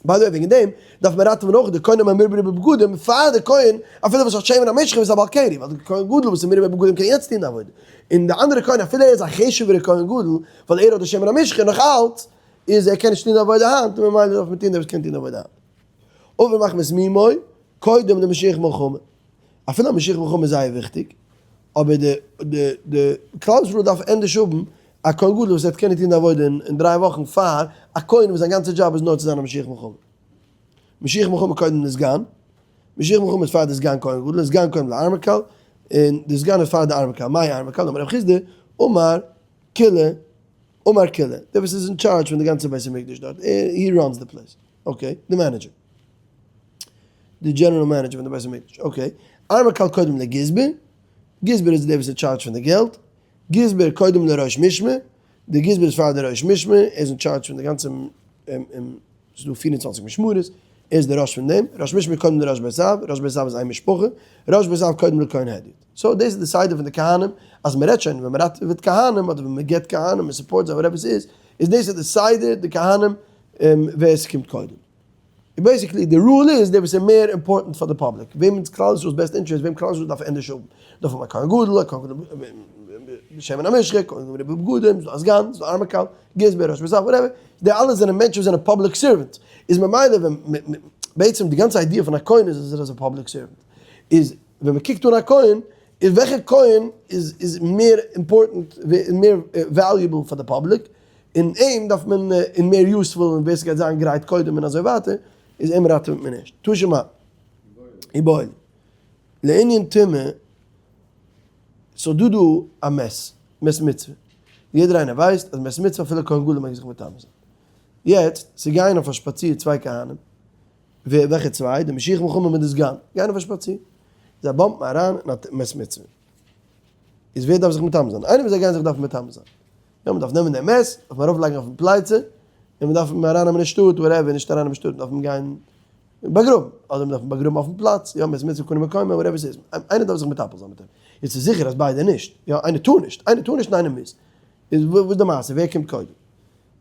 [SPEAKER 1] by the way וועגן דעם דארף מען ראטעווען אויך די כהנים המרובים בבגדים פאר די כהן אפילו וואס האט שמן המשחה וואס איז א בעל קרי, ווייל די כהן גדול וואס איז מרובה בבגדים קען יעצט טון די עבודה, און די אנדערע כהן אפילו ער איז א חשוב'ערע כהן גדול ווייל ער האט די שמן המשחה נאך אלץ איז ער קען נישט טון די עבודה היינט און ממילא דארף מען טון דער וואס קען טון די עבודה היינט. עבר מחמת מומו קודם למשוח מלחמה, אפילו א משוח מלחמה איז זייער וויכטיג, אבער די די די כלל ישראל דארף ענדערש האבן א כהן גדול וואס וועט קענען טון די עבודה אין דריי וואכן פאר א כהן וואס זיין גאנצע דזשאב איז נאר צו זיין א משוח מלחמה. משוח מלחמה קודם די סגן, משוח מלחמה איז פאר די סגן כהן גדול, סגן קודם לארמקל, און די סגן איז פאר די ארמקל, מאי ארמקל? אמר רב חסדא, אמר קילא, אמר קילא, דער וואס איז אין טשארדזש פון די גאנצע בית המקדש דארט, ער, he runs the place, okay, די manager. די general manager פון די בית המקדש, okay. ארמקל קודם לגזבר, גזבר איז דער וואס איז טשארדזש פון די געלט, גזבר קודם לראש משמר, די גזבר איז פאר די ראש משמר, ער איז אין טשארדזש פון די גאנצע, ס'איז דא 24 משמרות, ער איז די ראש פון דעם, ראש משמר קודם לראש בית אב, ראש בית אב איז איין משפחה, ראש בית אב קודם לכהן הדיוט. so דאס איז די סדר פון די כהנים, אז מען רעדט שוין ווען מען ראטעוועט כהנים אדער ווען מען געבט כהנים, מען support זיי whatever ס'איז, איז דאס איז די סדר די כהנים ווער ס'קומט קודם. און basically די rule איז דער וואס איז מער important פאר די public, וועמענס כלל ישראל'ס best interest, וועם כלל ישראל דארף ענדערש האבן, דארף האבן א כהן גדול, א כהן גדול בשמן המשחה, כהן גדול בבגדים, ס'דא א סגן, ס'דא ארמקל, גזבר, ראש בית אב, whatever, די אלע זענען מענטשן וואס זענען public servants, איז ממילא ווען בעצם די גאנצע idea פון א כהן איז אז ער איז א public servant, איז ווען מ'קוקט אן א כהן, איז וועלכע כהן איז איז מער important, מער valuable פאר די public, און אים דארף מען און מער useful און ווער ס'גייט זיין גרייט קודם און אזוי ווייטער איז אים ראטעוועט מען ערשט. תא שמע. איבעיא לענין טומאה, ס'איז דא דא א מת, מת מצוה, יעדער איינער ווייסט אז מת מצוה אפילו כהן גדול מעג זיך מטמא זיין. יעצט, ס'גייען אויף א שפאציר צוויי כהנים, ווער, וועלכע צוויי? די משוח מלחמה מיט די סגן, גייען אויף א שפאציר, זיי bump ן אריין אין א מת מצוה. איז ווער דארף זיך מטמא זיין? איינער פון זיי גייען זיך דארפן מטמא זיין. יא, מ'דארף נעמען דעם מת, דארף מען ארויף לייגן אויפן פלייצע, און מ'דארף אים ארייננעמען אין שטאט, whatever, נישט ארייננעמען אין שטאט, מ'דארף אים גיין באגראבן, אדער מ'דארף אים באגראבן אויפן פלאץ, יא, מת מצוה קונה מקומו, whatever ס'איז, איינער דארף זיך מטפל זיין מיט אים. יעצט איז זיכער אז ביידע נישט, יא, איינער טאר נישט, איינער טאר נישט און איינער מוז. איז וואס די מעשה, ווער קומט קודם?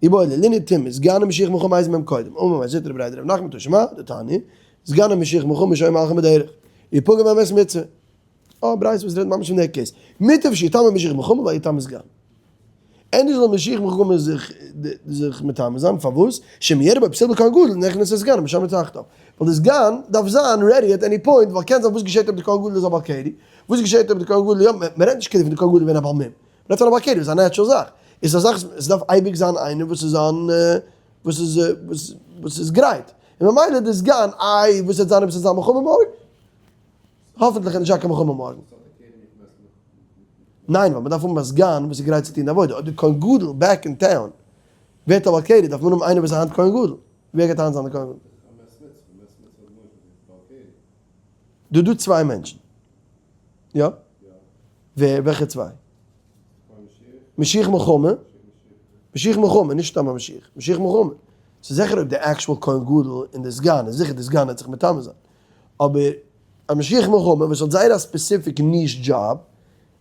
[SPEAKER 1] איבעיא להו לענין טומאה, סגן ומשוח מלחמה איזו מהם קודם, אמר מר זוטרא בריה דרב נחמן תא שמע, דתניא, סגן ומשוח מלחמה שהיו מהלכין בדרך, ופגע בהם מת מצוה. א ברייתא וואס רעדט ממש פון דער case. מוטב שיטמא משוח מלחמה ואל יטמא סגן. ענדערש זאל משוח מלחמה זיך זיך מטמא זיין, פארוואס? שאם יראה בו פסול בכהן גדול נכנס הסגן ומשמרו תחתיו. ווייל די סגן דארף זיין ready at any point, ווייל קען זיין וואס געשעט אויב די כהן גדול איז א בעל קרי? וואס געשעט אויב די כהן גדול, יא, מען רעדט נישט כאילו פון די כהן גדול ווען א בעל מום. מען רעדט פון א בעל קרי וואס איז א natural זאך. איז א זאך עס דארף אייביג זיין איינער וואס איז אן וואס איז וואס איז גרייט. און ממילא די סגן, איי וואס וועט זיין אויב עס וועט זיין מלחמה מארגן? האפענטליך איז נישט דא קיין מלחמה מארגן. ניין ווייל מ'דארף האבן א סגן וואס איז גרייט צו טון די עבודה, אויב די כהן גדול back אין town ווערט א בעל קרי דארף מען האבן איינער וואס איז היינט כהן גדול, ווער גייט היינט זיין די כהן גדול? דא דא צוויי מענטשן. יא? ווער? וועלכע צוויי? משוח מלחמה, משוח מלחמה, נישט סתם א משוח, משוח מלחמה. ס'איז זיכער אויב די actual כהן גדול און די סגן איז זיכער די סגן וועט זיך מטמא זיין. אבער א משוח מלחמה וואס האט זייער א specific niche job,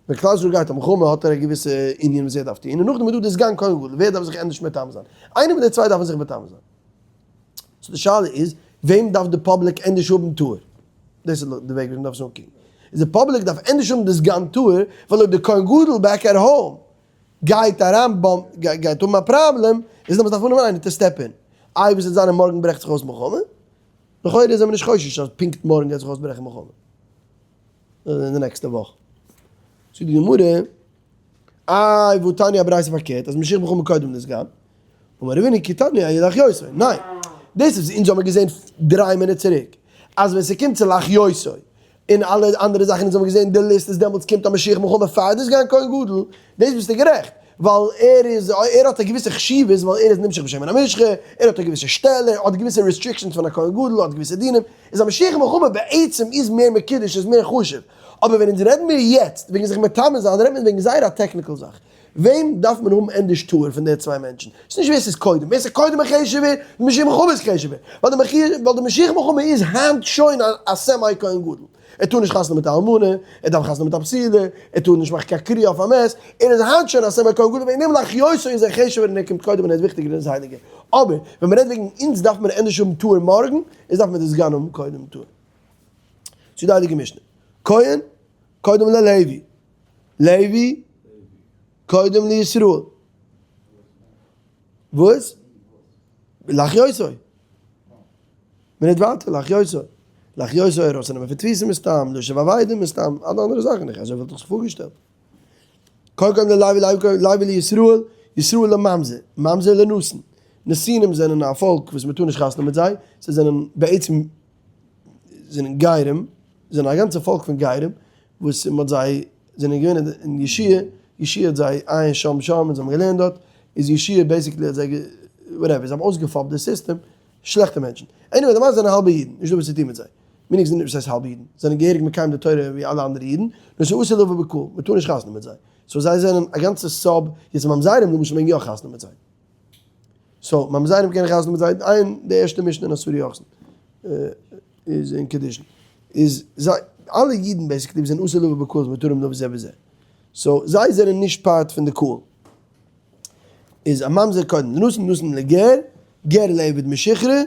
[SPEAKER 1] ווען כלל ישראל גייט א מלחמה האט ער א געוויסע ענין וואס ער דארף טון, און נאכדעם איז דא די סגן כהן גדול, ווער דארף זיך ענדערש מטמא זיין? איינער פון די צוויי דארפן זיך מטמא זיין. so די שאלה איז, וועם דארף די public ענדערש האבן טהור? דאס איז די וועג ווי מ'דארף עס אנקוקן. איז די public דארף ענדערש האבן די סגן טהור, ווייל אויב די כהן גדול back at home גייט אריין bump גייט האבן א פראבלעם, איז דעמאלטס דארף מען האבן איינער to step in. איי וואס וועט זיין אויב מארגן ברעכט זיך אויס מלחמה? לכאורה זענען מיר נישט חושש אז פונקט מארגן גייט זיך אויסברעכן מלחמה. אין די נעקסטע וואך. זאגט די גמרא, איי והתניא א ברייתא פארקערט אז משוח מלחמה קודם לסגן, אמר רבינא כי תניא ההיא להחיותו, ניין, דאס וואס אונז האמיר געזען 3 מינוט צוריק, אז ווען ס'קומט צו להחיותו און אלע אנדערע זאכן אונז האמיר געזען די ליסט איז דעמאלטס קומט א משוח מלחמה פאר די סגן כהן גדול, דאס ביסטו גערעכט, ווייל ער איז ער האט א געוויסע חשיבות ווייל ער איז נמשח בשמן המשחה, ער האט א געוויסע שטעלע, ער האט געוויסע restrictions פון א כהן גדול, ער האט געוויסע דינים, איז א משוח מלחמה בעצם איז מער מקודש איז מער חשוב, אבער ווען אונז רעדן מיר יעצט וועגן זיך מטמא זיין רעדט מען וועגן זייער א technical זאך, וועם דארף מען האבן ענדערש טהור פון די צוויי מענטשן? ס'איז נישט ווער ס'איז קודם, ווער ס'איז קודם איז חשוב'ער, די משוח מלחמה איז חשוב'ער, ווייל די משוח מלחמה איז היינט שוין א semi כהן גדול, ער טאר נישט חתונה מיט א אלמנה, ער דארף חתונה מיט א בתולה, ער טאר נישט מאכן קיין קריעה אויף א מת, ער איז היינט שוין א semi כהן גדול, וועגן דעם להחיותו איז ער חשוב'ער און ער קומט קודם און ער איז וויכטיגער און איז הייליגער, אבער ווען מ'רעדט וועגן אונז דארף מען ענדערש האבן טהור מארגן, איז דארף מען די סגן האבן קודם טהור. צו די הייליגע משנה, כהן קודם ללוי, לוי קודם לישראל. וואס? להחיותו. מ'רעדט ווייטער, להחיותו. להחיותו ארויסנעמען פון תפיסה מסתם, לשוב אבידה מסתם, אלע אנדערע זאכן, איך אזוי וואלט איך זיך פארגעשטעלט. כהן קודם ללוי, לוי לישראל, ישראל לממזר, ממזר לנתין. נתינים זענען א פאלק וואס מ'טאר נישט חתונה מיט זיי, זיי זענען בעצם זענען גרים, זענען א גאנצע פאלק פון גרים, וואס מ'האט זיי, זענען געווען אין יהושע, יהושע האט זיי עיין שם שם און זיי האבן געלערנט דארט, איז יהושע basically האט זיי whatever, זיי האבן אויסגעפאפט די סיסטעם, שלעכטע מענטשן. anyway, די מעשה זענען האלבע אידן, נישטא וואס צו טון מיט זיי. meaning זענען, וואס הייסט האלבע אידן? זענען געהעריג מקיים די תורה ווי אלע אנדערע אידן, נאר ס'איז אסור לבוא בקהל, מ'טאר נישט חתונה מיט זיי. so זיי זענען א גאנצע sub, יעצט ממזרים למשל מעגן יא חתונה מיט זיי. so ממזרים קענען חתונה מיט זיי, עיין די ערשטע משנה אין עשרה יוחסין איז אין קידושין, איז זיי אלע אידן basically וואס זענען אסור לבוא בקהל איז מותרים לבוא זה בזה, so זיי זענען נישט part פון די קהל. איז א ממזר קודם לנתין נתין לגר, גר לעבד משוחרר,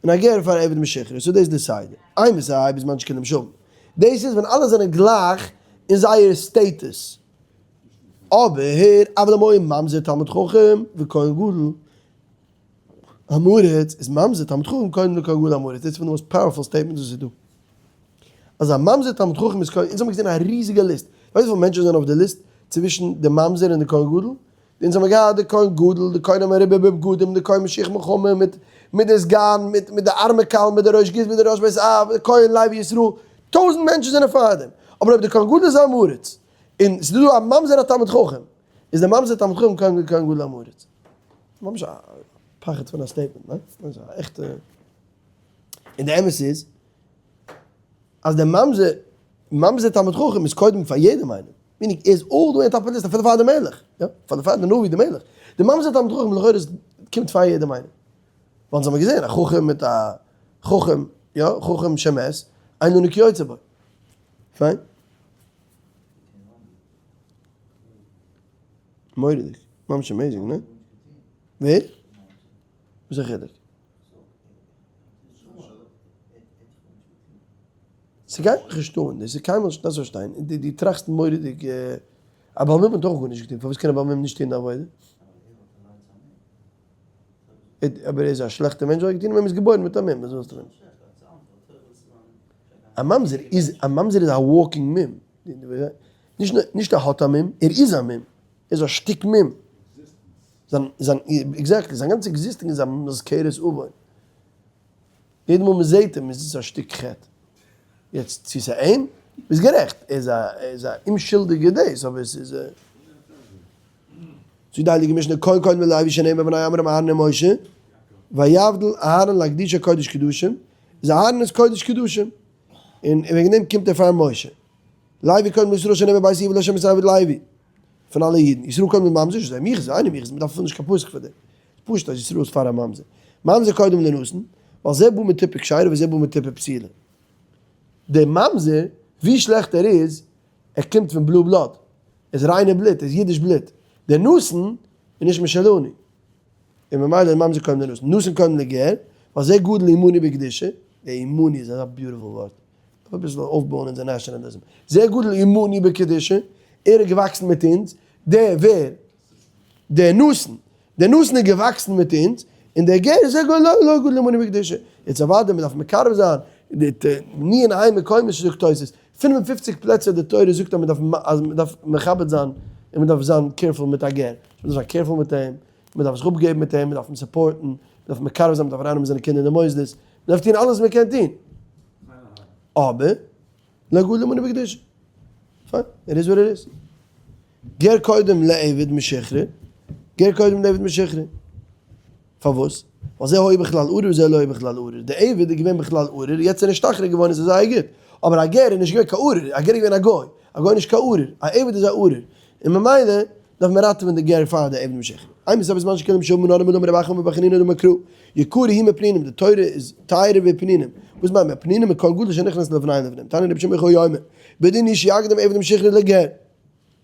[SPEAKER 1] און א גר פאר עבד משוחרר, so דאס איז די סדר. אימתי בזמן שכולם שווין. דאס איז ווען אלע זענען גלייך אין זייער status. אבער אבל אם היה ממזר תלמיד חכם וכהן גדול עם הארץ איז ממזר תלמיד חכם קודם לכהן גדול עם הארץ, דאס איז פון די most powerful statements וואס איז דא. אז א ממזר תלמיד חכם איז כהן, אונז האבן געזען א ריזיגע ליסט, ווייסט וויפיל מענטשן זענען אויף די ליסט צווישן די ממזר און די כהן גדול? אונז האבן געהאט די כהן גדול, די כהן המרובה בבגדים, די כהן משיח מלחמה, מיט מיט די סגן, מיט מיט די ארמיקל, מיט די ראש גז, מיט די ראש בית אב, די כהן לוי ישראל, טויזנט מענטשן זענען פאר דעם. אבער אויב די כהן גדול איז עם הארץ, און ס'איז דא א ממזר א תלמיד חכם, איז דער ממזר תלמיד חכם כהן כהן גדול עם הארץ. ממש א פחד פון א statement, ניין? ממש א עכטע. און די אמת איז, אז דער ממזר, ממזר תלמיד חכם איז קודם פאר יעדעם איינעם. meaning ער איז all the way on top of list אפילו פאר די מלך, יא, פאר די נביא די מלך. די ממזר תלמיד חכם לכאורה איז קומט פאר יעדעם איינעם. ווייל אונז האבן געזען א חכם מיט א חכם, יא, חכם שמת, אין לנו כיוצא בו. פיין. מורא'דיג. ממש amazing, נע? ווער? וואס איז א חילוק? ס'גייט מיך נישט אן, דאס איז קיינמאל נישט, דארפסט פארשטיין, דו טראכסט מורא'דיג, א בעל מום האט אויך גארנישט געטון, פארוואס קען א בעל מום נישט טון די עבודה? אבער ער איז א שלעכטע מענטש ווייל ער האט געטון, מום איז געבוירן מיט א מום, וואס ווילסטו פון אים? א ממזר איז, א ממזר איז א walking מום, נישט נישט ער האט א מום, ער איז א מום, ער איז א שטיק מום, זיין זיין exactly, זיין גאנצע existing איז א מזכרת עוון. יעדע מאל מען זעהט אים איז עס א שטיק חטא. יעצט צו ס'איז אים, ביסט גערעכט, ער איז א ער איז א אומשולדיגער דאס, אבער עס איז. זאגט די הייליגע משנה כהן קודם ללוי שנאמר בני עמרם אהרן ומשה ויבדל אהרן להקדישו קודש קדשים, איז אהרן איז קודש קדשים, און וועגן דעם קומט ער פאר משה. לוי קודם לישראל שנאמר בית יהוה לה' את עבד לוי. פון אלע אידן, ישראל קודם לממזר, שזה מיחס ואינו מיחס, מ'דארף אפילו נישט קיין פסוק פאר דעם, ס'איז פשוט אז ישראל איז פאר א ממזר. ממזר קודם לנתין, ווייל זה בא מטיפה כשרה וזה בא מטיפה פסולה. דער ממזר, ווי שלעכט ער איז, ער קומט פון blue blood, ער איז ריינע בלוט, ער איז אידיש בלוט. דער נתין איז נישט משלנו. און ממילא איז ממזר קודם לנתין. נתין קודם לגר, ווייל זה גדול עמנו בקדושה, דער עמנו איז אזא beautiful ווארט. אביסל אויפבויען אונזער nationalism. זה גדול עמנו בקדושה, ער איז געוואקסן מיט אונז, דער ווער? דער נתין, דער נתין איז געוואקסן מיט אונז, און דער גר איז לא לא גדול עמנו בקדושה. יעצט אוודאי מען דארף מקרב זיין, די ת נ ע מקומות זאגט תוס', 55 פלעצער די תורה זאגט אז מען דארף אז מען דארף מכבד זיין און מען דארף זיין careful מיט א גר, מען דארף זיין careful מיט אים, מען דארף זיך אפגעבן מיט אים, מען דארף אים support ן, מען דארף מקרב זיין, מען דארף ארייננעמען זיינע קינדער אין די מוסדות, מען דארף טון אלעס וואס מען קען טון. אבער, לא גדול עמנו בקדושה. פיין, it is what it is. גר קודם לעבד משוחרר, גר קודם לעבד משוחרר. פארוואס? ווייל זה היה בכלל ארור וזה לא היה בכלל ארור. די עבד איז געווען בכלל ארור, יעצט איז ער נשתחרר געווארן איז ער זייער גוט. אבער א גר איז נישט געווען קיין ארור, א גר איז געווען א גוי. א גוי איז נישט קיין ארור, א עבד איז א ארור. און ממילא דארף מען ראטעווען די גר פאר די עבד משוחרר. אימתי בזמן שכולם שווים נאר דאמר רב אחא אמר רבי חנינא דאמר קרא, יקרה היא מפנינים, די תורה איז טייערער ווי פנינים. וואס מיינט מען פנינים? מכל גדול שנכנס לפני ולפנים. תניא רבי שמעון בר יוחאי אומר, בדין הוא שיקדים עבד משוחרר לגר.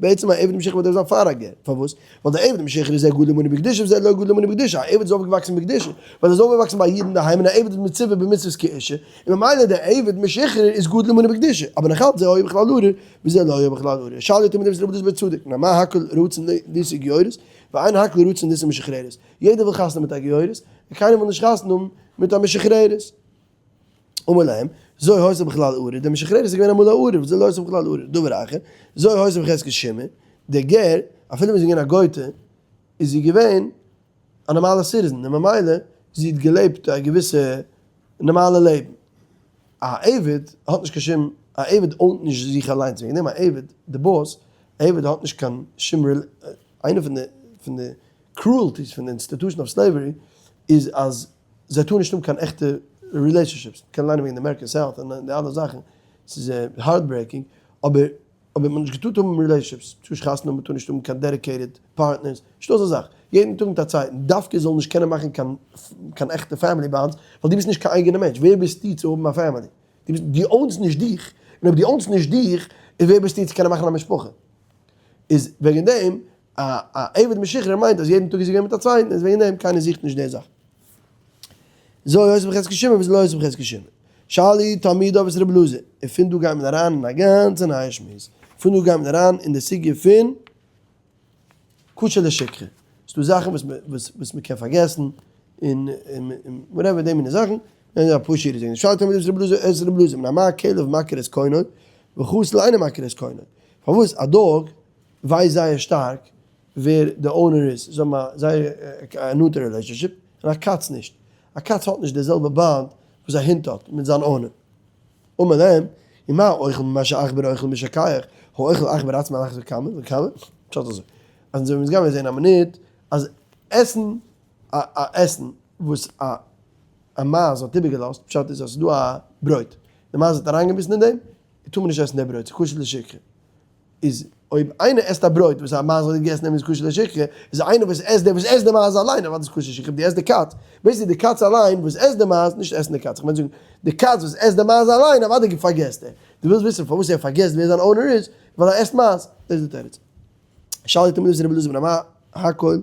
[SPEAKER 1] בעצם א עבד משוחרר דארף זיין פאר א גר. פארוואס? ווייל די עבד משוחרר איז זה גדול עמנו בקדושה וזה לא גדול עמנו בקדושה. א עבד איז אויפגעוואקסן בקדושה, ווייל ער איז אויפגעוואקסן ביי א איד אינדערהיים און א עבד איז מצווה במצוות כאישה, און ממילא די עבד משוחרר איז גדול עמנו בקדושה. אבער נאך אלץ זה היה בכלל ארור וזה לא היה בכלל ארור. שאלו תלמידיו של רבי אלעזר בן צדוק, מפני מה הכל רצין לישא גיורת, ואין הכל רצין לישא משוחררת. יעדער וויל חתונה מיט א גיורת, און קיינער וויל נישט חתונה האבן מיט א משוחררת. אמר להם, זו היתה בכלל ארור, דער משוחררת איז געווען אמאל א ארור, וזה לא היתה בכלל ארור. דבר אחר, זו היתה בחזקת שימור, דער גר, אפילו ווען זי איז געווען א גוי'טע, איז זי געווען א נארמאלע citizen, און ממילא זי האט געלעבט א געוויסע נארמאלע לעבן. א עבד האט נישט קיין שום, א עבד own ט נישט זיך אליינס, וועגן דעם א עבד, די boss, א עבד האט נישט קיין שום, איינע פון די פון די cruelties פון די institution of slavery איז אז זיי טארן נישט האבן קיין עכטע relationships, מ'קען ליינען וועגן די American South און די אלע זאכן, ס'איז heartbreaking, אבער אבער מ'האט נישט געטארט האבן relationships, מ'טאר נישט חתונה האבן, מ'טאר נישט האבן קיין dedicated partners, נישטא אזא זאך, יעדן טאג מיט א צווייטן, דווקא זאל נישט קענען מאכן קיין קיין עכטע family bonds, ווייל דו ביסט נישט קיין אייגענע מענטש, ווער ביסטו צו האבן א family? דו ביסט, דו own סט נישט דיך, און אויב דו own סט נישט דיך, איז ווער ביסטו צו קענען מאכן א משפחה? איז וועגן דעם, א א עבד משוחרר מיינט אז יעדן טאג איז ער געווען מיט א צווייטן, איז וועגן דעם קיינער זוכט נישט די זאך. זו היתה בחזקת שימור וזו לא היתה בחזקת שימור. שאלו תלמידיו את רבי אלעזר, און פון דא גייט מען אריין אין א גאנצע נייע שמועס, פון דא גייט מען אריין אין די סוגיא פון קשה לשכחה, ס'דא זאכן וואס וואס וואס מ'קען פארגעסן, און און whatever די מיני זאכן, און אפאר שורות זענען שאלו תלמידיו את רבי אלעזר את רבי אלעזר, מפני מה כלב מכיר את קונו, וחתול אינו מכיר את קונו, פארוואס א dog ווייסט זייער שטארק. ווער די owner איז, זיי האבן א זייער א נאנטע relationship, און א קאץ נישט. א קאץ האט נישט די זעלבע bond וואס א הונט האט מיט זיין owner. אמר להם, ומה האוכל ממה שעכבר אוכל משכח, האוכל עכבר עצמו על אחת כמה וכמה, פשט אזוי, אז אונז וועלן גיימיר זעהן א מינוט, אז עסן א א עסן וואס א א מייז האט איבערגעלאזט, פשט איז אז ס'איז דא א ברויט, די מייז האט אריינגעביסן אין דעם, טאר מען נישט עסן די ברויט, ס'איז כשר לשכחה. איז אויב איינער עסט א ברויט וואס א מייז האט געגעסן איז כשר לשכחה, איז איינער וואס עסט די וואס עסט די מייז אליין אוודאי איז כשר לשכחה, דו עסט די קאץ, basically די קאץ אליין וואס עסט די מייז, נישט עסן די קאץ, איך מיין זאגן די קאץ וואס עסט די מייז אליין אוודאי פארגעסט ער, דו ווילסט וויסן פארוואס ער פארגעסט ווער זיין owner איז, ווייל ער עסט מייז, דאס איז די תירוץ. שאלו תלמידיו של רבי אלעזר בן אמר הכל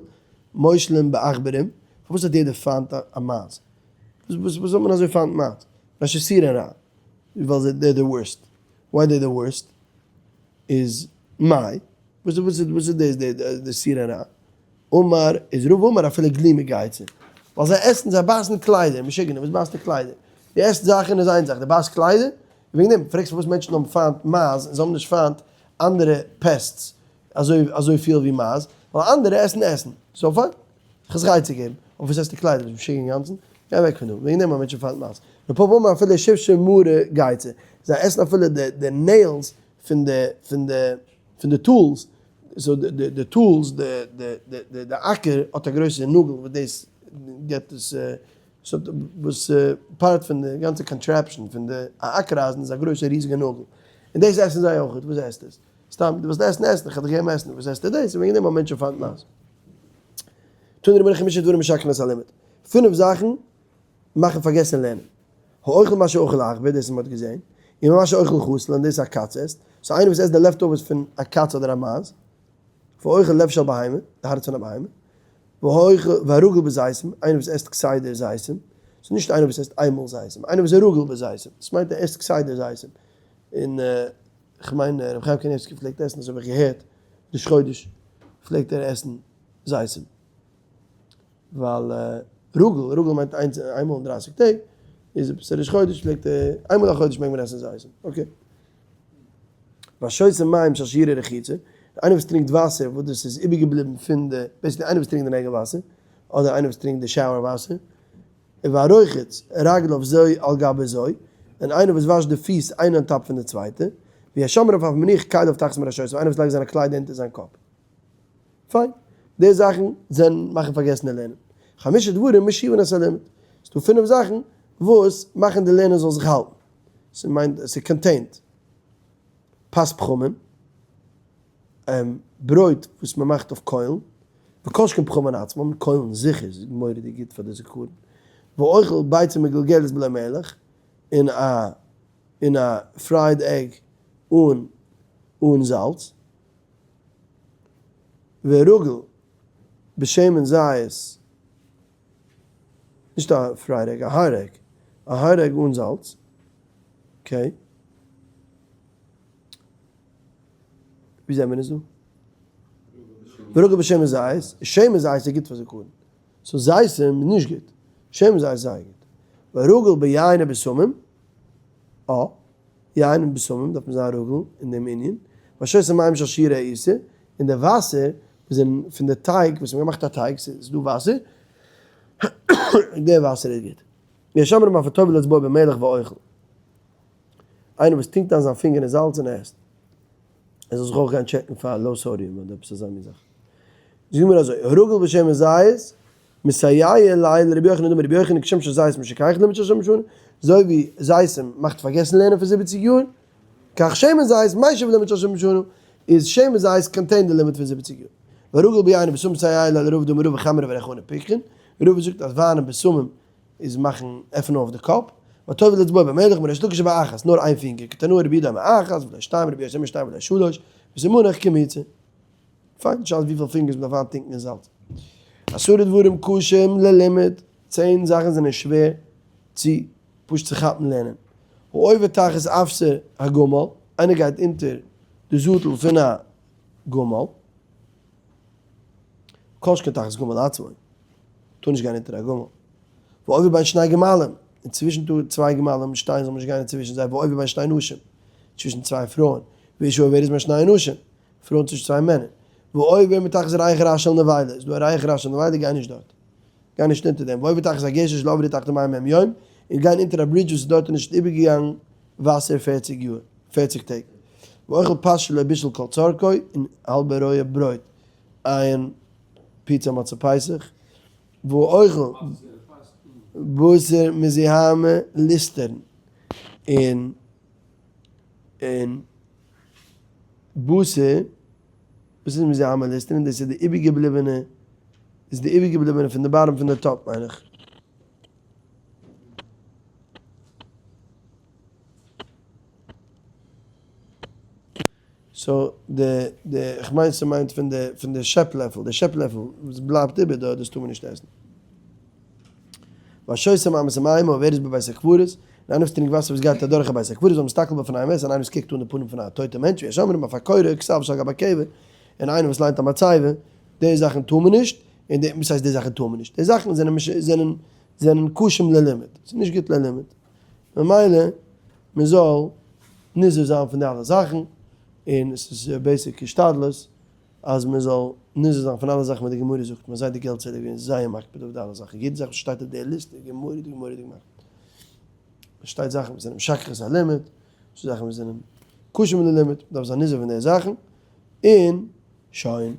[SPEAKER 1] מושלים בעכברים, פארוואס האט יעדער פיינט א מייז? וואס וואס האט מען אזוי פיינט מייז? מפני שסורן רע, ווייל זיי they're the worst. Why they the worst איז מאי, וואס איז וואס איז דאס די סורן רע? אמר איז רבא אמר אפילו גלימי גייצין, ווייל זיי עסן זיי בייסן קליידער, משוגענער וואס בייסט די קליידער? דו עסט זאכן איז איין זאך, דו בייסט קליידער? וועגן דעם פרעגסט פארוואס מענטשן האבן פיינט מייז און זיי האבן נישט פיינט אנדערע pests אזוי אזויפיל ווי מייז, ווייל אנדערע עסן עסן, so פיין. איך זיך עצה געבן, אבער וואס עסטו קליידער? ביסט משוגע אינגאנצן? גיי אוועק פון דא, וועגן דעם האבן מענטשן פיינט מייז. ר' פפא אמר אפילו שפשי מרה גייצי, זיי עסן אפילו די די nails פון די פון די פון די tools, so די די tools די די די די אקער האט א גרויסע נאגל וואס דאס געבט עס ס'האט וואס part פון די גאנצע contraption פון די אקער אייזן איז א גרויסע ריזיגע נאגל, און דאס עסן זיי אויכעט, וואס עסט עס? סתם דו ווילסט עסן עסן, איך האב דיך געגעבן עסן, וואס עסטו דאס? און וועגן דעם האבן מענטשן פיינט מייז. תנו רבנן חמשה דברים משכחין את הלימוד. פינף זאכן מאכן פארגעסן לערנען. האוכל מה שאכל עכבר, דאס וואס מען האט געזען, און מה שאכל חתול, און דאס א קאץ עסט. so איינער וואס עסט די leftovers פון א קאץ אדער א מייז. והאוכל לב של בהמה, די הארץ פון א בהמה. והרגיל בזיתים, איינער וואס עסט כסדר זיתים. ס'איז נישט איינער וואס עסט איינמאל זיתים, איינער וואס איז רגיל בזיתים. דאס מיינט ער עסט כסדר זיתים. און כ'מיין רבי חיים קניבסקי פלעגט עסן, אזוי האב איך געהערט, ראש חודש פלעגט ער עסן זיתים, ווייל רגיל, רגיל מיינט איינס איינמאל אין דרייסיג טעג, איז עפעס ראש חודש פלעגט ער, איינמאל א חודש מעג מען עסן זיתים, okay. והשותה מים של שירי רחיצה, איינער וואס טרינקט וואסער וואס דאס איז איבערגעבליבן פון די, basically איינער וואס טרינקט די נעגל וואסער, אדער איינער וואס טרינקט די shower וואסער, והרוחץ רגליו זו על גבי זו, און איינער וואס וואשט די פיס איינע on top פון די צווייטע, ויש אומרים אף המניח כליו תחת מראשותיו, איינער וואס לייגט זיינע קליידער אונטער זיין קאפ. פיין. די זאכן זענען מאכן פארגעסן די לערנען. חמשה דברים משיבין את הלימוד. ס'דא פינף זאכן וואס מאכן די לערנען זאל זיך האלטן. ס'מיינט ס'איז contained. פת פחמין. ברויט וואס מען מאכט אויף קוילן, וכל שכן פחמין עצמם, קוילן זיכער איז מורא'דיג גוט פאר די זיכרון, ואוכל ביצה מגולגלת בלא מלח, און א און א fried egg אן אן זאלץ, והרגיל בשמן זית, נישט א fried egg, א hard egg, א hard egg אן זאלץ, okay. ווי זעמיר אונז דא? והרגיל בשמן זית, שמן זית איז גוט פאר זיכרון, so זיתים איז נישט גוט, שמן זית איז זייער גוט. והרגיל ביין ובשמים, אה, יין און בשמים דארף מען זיין רגיל אין דעם ענין, והשותה מים של שירי עיסה, און די וואסער וואס זענען פון די טייג, וואס מ'האט געמאכט א טייג, ס'איז דא וואסער, די וואסער איז גוט. יש אומרים אף הטובל אצבעו במלח ואוכל. איינער וואס טונקט איין זיין פינגער אין זאלץ און עסט, ער זאל זיך אויך גיין טשעקן פאר low sodium אדער עפעס אזא מין זאך. זאגן מיר אזוי, הרגיל בשמן זית, מסייע ליה לרבי יוחנן דאמר רבי יוחנן כשם שזית משכח לימוד של שבעים שנה, אזוי ווי זיתים מאכט פארגעסן לערנען פון זיבעציג יאר, כך שמן זית משיב לימוד של שבעים שנה, איז שמן זית contained די לימוד פון זיבעציג יאר. והרגיל ביין ובשמים מסייע ליה לרבא דאמר רבא חמרא וריחנא פיקחין, רבא זאגט אז וויין און בשמים איז מאכן עפענען אויף די קאפ, והטובל אצבעו במלח אמר ריש לקיש באחת, נאר איין פינגער, כתנאי רבי יהודה אומר אחת ולא שתיים רבי יוסי אומר שתיים ולא שלוש, וסימנך קמיצה. פיין, שאלה וויפיל פינגערס מ'דארף איינטונקן אין זאלץ. עשרה דברים קשים ללימוד, צען זאכן זענען שווער צו פשוט צו כאפן לערנען. העובר תחת אפסר הגמל, איינער גייט אונטער די זאטל פון א גמל, כל שכן תחת גמל עצמו, טאר נישט גיין אונטער א גמל. והעובר בין שני גמלים, און צווישן טאר צוויי גמלים שטיין זאל מען נישט גיין אינצווישן זיי, והעובר בין שני נשים, צווישן צוויי פרויען, ואשה עוברת בין שני אנשים, פרויען צווישן צוויי מענער. ועובר מתחת ריח רע של נבילה, איז דא א ריח רע של נבילה, גיי נישט דארט. גיי נישט אונטער דעם. ועובר תחת הגשר שלא עברו תחתיו מים מ' יום, און גיין אונטער א ברידזש וואס איז דארט נישט איבערגעגאנגען וואסער פערציג יאר, פערציג טעג. ואוכל פת שלא בישל כל צרכו, און האלבע רויע ברויט, עיין פיצא מצה פסח. ואוכל בשר מזוהמא ליסטערן, און און בשר, וואס איז מזוהמא ליסטערן? דאס איז די איבערגעבליבענע, איז די איבערגעבליבענע פון די bottom פון די טאפ מיין איך. so די די איך מיין ס'מיינט פון די פון די שעפ לעפל, די שעפ לעפל וואס בלייבט איבער דארט דאס טאר מען נישט עסן. והשותה מאמת המים ווער איז בבית הקברות, און איינער וואס טרינקט וואסער וואס גייט אדורך א בית הקברות והמסתכל בפני המת, און איינער וואס קוקט אן די פנים פון א טויטע מענטש, ויש אומרים אף הקורא כתב שעל גבי הקבר, און איינער וואס ליינט א מצבה, די זאכן טאר מען נישט, און די, וואס הייסט די זאכן טאר מען נישט? די זאכן זענען זענען זענען קשים ללימוד, ס'איז נישט גוט ללימוד, ממילא מען זאל נזהר זיין פון די אלע זאכן, און עס איז basic השתדלות אז מען זאל נזהר זיין פון אלע זאכן וואס די גמרא זאגט, מען זייט די געלט ציילער געווען זייער מקפיד אויף די אלע זאכן, יעדע זאך וואס שטייט אויף די ליסט איז מורא'דיג מורא'דיג מקפיד, עס שטייט זאכן וואס זענען משכחות הלימוד, עס שטייט זאכן וואס זענען קשים ללימוד, מען דארף זיין נזהר פון די זאכן, און שוין.